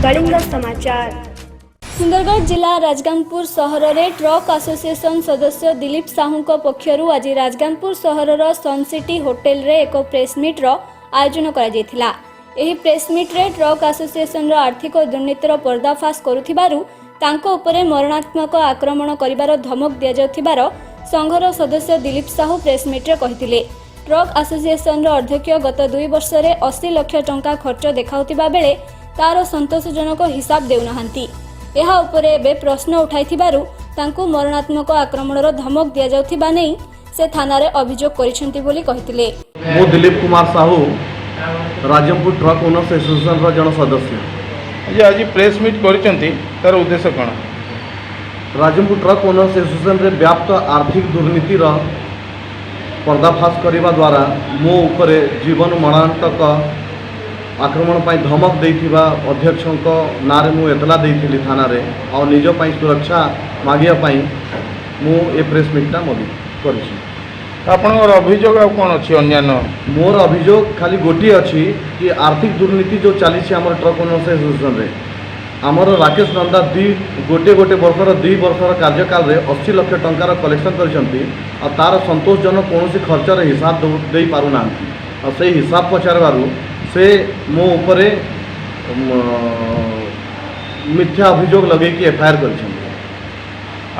କଳିଙ୍ଗ ସମାଚାର। ସୁନ୍ଦରଗଡ଼ ଜିଲ୍ଲା ରାଜଗାଙ୍ଗପୁର ସହରରେ ଟ୍ରକ୍ ଆସୋସିଏସନ୍ ସଦସ୍ୟ ଦିଲ୍ଲୀପ ସାହୁଙ୍କ ପକ୍ଷରୁ ଆଜି ରାଜଗାଙ୍ଗପୁର ସହରର ସନସିଟି ହୋଟେଲରେ ଏକ ପ୍ରେସମିଟ୍ର ଆୟୋଜନ କରାଯାଇଥିଲା। ଏହି ପ୍ରେସମିଟ୍ରେ ଟ୍ରକ୍ ଆସୋସିଏସନର ଆର୍ଥିକ ଦୁର୍ନୀତିର ପର୍ଦ୍ଦାଫାଶ କରୁଥିବାରୁ ତାଙ୍କ ଉପରେ ମରଣାନ୍ତକ ଆକ୍ରମଣ କରିବାର ଧମକ ଦିଆଯାଉଥିବାର ସଂଘର ସଦସ୍ୟ ଦିଲ୍ଲୀପ ସାହୁ ପ୍ରେସମିଟ୍ରେ କହିଥିଲେ। ଟ୍ରକ୍ ଆସୋସିଏସନର ଅଧ୍ୟକ୍ଷ ଗତ 2 ବର୍ଷରେ 80 ଲକ୍ଷ ଟଙ୍କା ଖର୍ଚ୍ଚ ଦେଖାଉଥିବା ବେଳେ ତାର ସନ୍ତୋଷଜନକ ହିସାବ ଦେଉନାହାନ୍ତି। ଏହା ଉପରେ ଏବେ ପ୍ରଶ୍ନ ଉଠାଇଥିବାରୁ ତାଙ୍କୁ ମରଣାନ୍ତକ ଆକ୍ରମଣର ଧମକ ଦିଆଯାଉଥିବା ନେଇ ସେ ଥାନାରେ ଅଭିଯୋଗ କରିଛନ୍ତି ବୋଲି କହିଥିଲେ। ମୁଁ ଦିଲ୍ଲୀପ କୁମାର ସାହୁ, ରାଜଗାଙ୍ଗପୁର ଟ୍ରକ୍ ଓନର୍ସ ଆସୋସିଏସନର ଜଣେ ସଦସ୍ୟ। ଆଜି ଆଜି ପ୍ରେସ୍ ମିଟ୍ କରିଛନ୍ତି, ତାର ଉଦ୍ଦେଶ୍ୟ କ'ଣ? ରାଜଗାଙ୍ଗପୁର ଟ୍ରକ୍ ଓନର୍ସ ଆସୋସିଏସନରେ ବ୍ୟାପ୍ତ ଆର୍ଥିକ ଦୁର୍ନୀତିର ପର୍ଦ୍ଦାଫାଶ କରିବା ଦ୍ୱାରା ମୋ ଉପରେ ଜୀବନ ମରଣାନ୍ତକ ଆକ୍ରମଣ ପାଇଁ ଧମକ ଦେଇଥିବା ଅଧ୍ୟକ୍ଷଙ୍କ ନାଁରେ ମୁଁ ଏତଲା ଦେଇଥିଲି ଥାନାରେ। ଆଉ ନିଜ ପାଇଁ ସୁରକ୍ଷା ମାଗିବା ପାଇଁ ମୁଁ ଏ ପ୍ରେସ୍ ମିଟ୍ଟା ମଗି କରିଛି। ଆପଣଙ୍କର ଅଭିଯୋଗ ଆଉ କ'ଣ ଅଛି ଅନ୍ୟାନ୍ୟ? ମୋର ଅଭିଯୋଗ ଖାଲି ଗୋଟିଏ ଅଛି କି ଆର୍ଥିକ ଦୁର୍ନୀତି ଯେଉଁ ଚାଲିଛି ଆମର ଟ୍ରକ୍ ଓନର୍ସ ଆସୋସିଏସନରେ, ଆମର ରାକେଶ ନନ୍ଦା ଦୁଇ ଗୋଟିଏ ଗୋଟେ ବର୍ଷର 2 ବର୍ଷର କାର୍ଯ୍ୟକାଳରେ 80 ଲକ୍ଷ ଟଙ୍କାର କଲେକ୍ସନ୍ କରିଛନ୍ତି ଆଉ ତା'ର ସନ୍ତୋଷଜନକ କୌଣସି ଖର୍ଚ୍ଚର ହିସାବ ଦେଇପାରୁନାହାନ୍ତି। ଆଉ ସେଇ ହିସାବ ପଚାରିବାରୁ ସେ ମୋ ଉପରେ ମିଥ୍ୟା ଅଭିଯୋଗ ଲଗେଇକି ଏଫଆଇଆର୍ କରିଛନ୍ତି।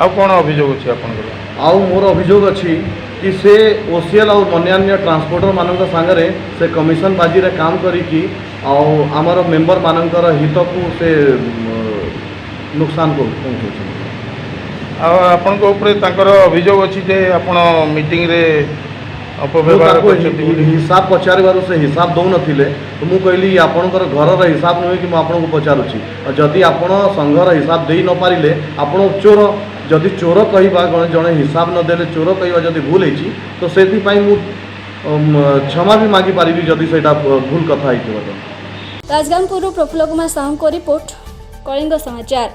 ଆଉ କ'ଣ ଅଭିଯୋଗ ଅଛି ଆପଣଙ୍କର? ଆଉ ମୋର ଅଭିଯୋଗ ଅଛି କି ସେ ଓସିଏଲ୍ ଆଉ ଅନ୍ୟାନ୍ୟ ଟ୍ରାନ୍ସପୋର୍ଟର ମାନଙ୍କ ସାଙ୍ଗରେ ସେ କମିଶନ ବାଜିରେ କାମ କରିକି ଆଉ ଆମର ମେମ୍ବର ମାନଙ୍କର ହିତକୁ ସେ ନୁକସାନ ପହଞ୍ଚଉଛନ୍ତି। ଆଉ ଆପଣଙ୍କ ଉପରେ ତାଙ୍କର ଅଭିଯୋଗ ଅଛି ଯେ ଆପଣ ମିଟିଂରେ ମୁଁ ଅପବ୍ୟବହାର ତାକୁ କରିଛନ୍ତି ବୋଲି। ହିସାବ ପଚାରିବାରୁ ସେ ହିସାବ ଦେଉନଥିଲେ। ତ ମୁଁ କହିଲି, ଆପଣଙ୍କର ଘରର ହିସାବ ନୁହେଁ କି ମୁଁ ଆପଣଙ୍କୁ ପଚାରୁଛି। ଆଉ ଯଦି ଆପଣ ସଂଘର ହିସାବ ଦେଇ ନପାରିଲେ, ଆପଣ ଚୋର। ଯଦି ଚୋର କହିବା, ଜଣେ ଜଣେ ହିସାବ ନ ଦେଲେ ଚୋର କହିବା ଯଦି ଭୁଲ ହେଇଛି, ତ ସେଥିପାଇଁ ମୁଁ କ୍ଷମା ବି ମାଗିପାରିବି, ଯଦି ସେଇଟା ଭୁଲ କଥା ହେଇଥିବ ତ। ରାଜଗାଙ୍ଗପୁରରୁ ପ୍ରଫୁଲ୍ଲ କୁମାର ସାହୁଙ୍କ ରିପୋର୍ଟ, କଳିଙ୍ଗ ସମାଚାର।